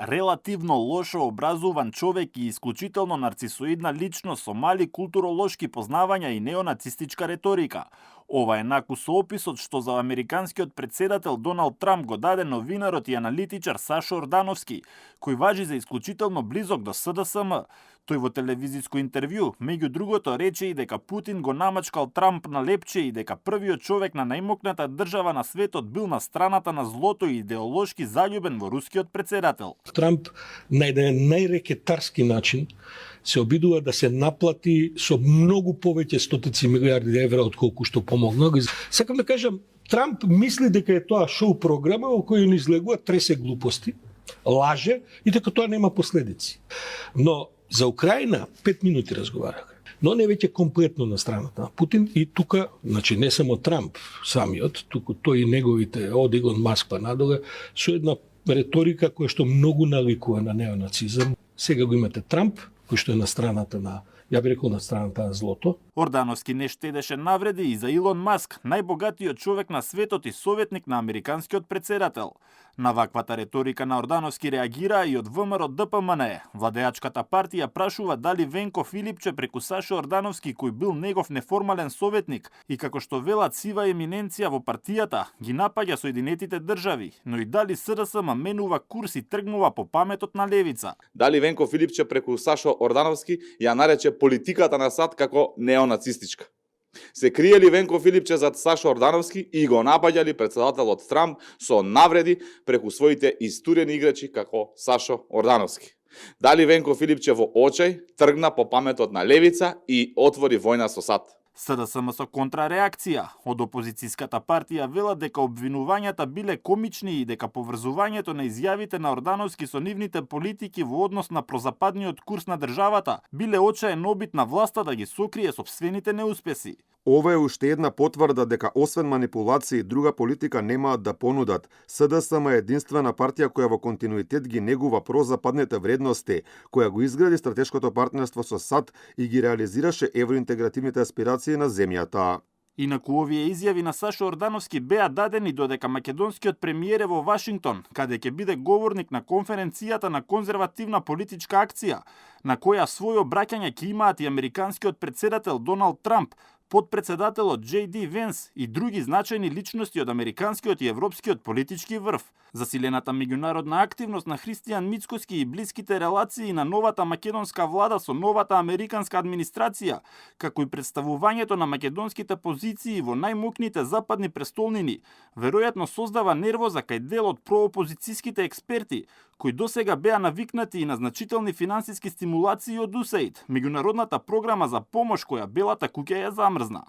Релативно лошо образуван човек и исклучително нарцисоидна личност со мали културолошки познавања и неонацистичка реторика. Ова е наку со описот што за американскиот председател Доналд Трамп го даде новинарот и аналитичар Сашо Ордановски, кој важи за исклучително близок до СДСМ. Тој во телевизиско интервју, меѓу другото, рече и дека Путин го намачкал Трамп на лепче и дека првиот човек на најмокната држава на светот бил на страната на злото и идеолошки заљубен во рускиот председател. Трамп на еден најрекетарски начин се обидува да се наплати со многу повеќе стотици милиарди евра од колку што помогна. Сакам да кажам, Трамп мисли дека е тоа шоу програма во која ни излегува тресе глупости, лаже и дека тоа нема последици. Но за Украина 5 минути разговараха. Но не веќе комплетно на страната на Путин и тука, значи не само Трамп самиот, туку тој и неговите од Илон Маск па надоле, со една реторика која што многу наликува на неонацизам. Сега го имате Трамп, кој што е на страната на, ја би рекол, на страната на злото. Ордановски не штедеше навреди и за Илон Маск, најбогатиот човек на светот и советник на американскиот председател. На ваквата реторика на Ордановски реагира и од ВМРО ДПМН. Владеачката партија прашува дали Венко Филипче преку Сашо Ордановски, кој бил негов неформален советник и како што велат сива еминенција во партијата, ги напаѓа Соединетите држави, но и дали СДСМ менува курс и тргнува по паметот на левица. Дали Венко Филипче преку Сашо Ордановски ја нарече политиката на САД како неонацистичка. Се криели Венко Филипче зад Сашо Ордановски и го напаѓали председателот Трамп со навреди преку своите истурени играчи како Сашо Ордановски. Дали Венко Филипче во очај тргна по паметот на левица и отвори војна со САД. СДСМ со контрареакција. Од опозицијската партија велат дека обвинувањата биле комични и дека поврзувањето на изјавите на Ордановски со нивните политики во однос на прозападниот курс на државата биле очаен обид на власта да ги сокрие сопствените неуспеси. Ова е уште една потврда дека освен манипулации, друга политика немаат да понудат. СДСМ е единствена партија која во континуитет ги негува прозападните вредности, која го изгради стратешкото партнерство со САД и ги реализираше евроинтегративните аспирации на земјата. Инаку овие изјави на Сашо Ордановски беа дадени додека македонскиот премиер е во Вашингтон, каде ќе биде говорник на конференцијата на конзервативна политичка акција, на која својо обраќање ќе имаат и американскиот председател Доналд Трамп, подпредседателот J.D. Венс и други значајни личности од американскиот и европскиот политички врв. Засилената меѓународна активност на Христијан Мицкоски и блиските релации на новата македонска влада со новата американска администрација, како и представувањето на македонските позиции во најмокните западни престолнини, веројатно создава нервоза кај дел од проопозицијските експерти, кои досега беа навикнати и на значителни финансиски стимулации од USAID, меѓународната програма за помош која Белата куќа ја замрзна.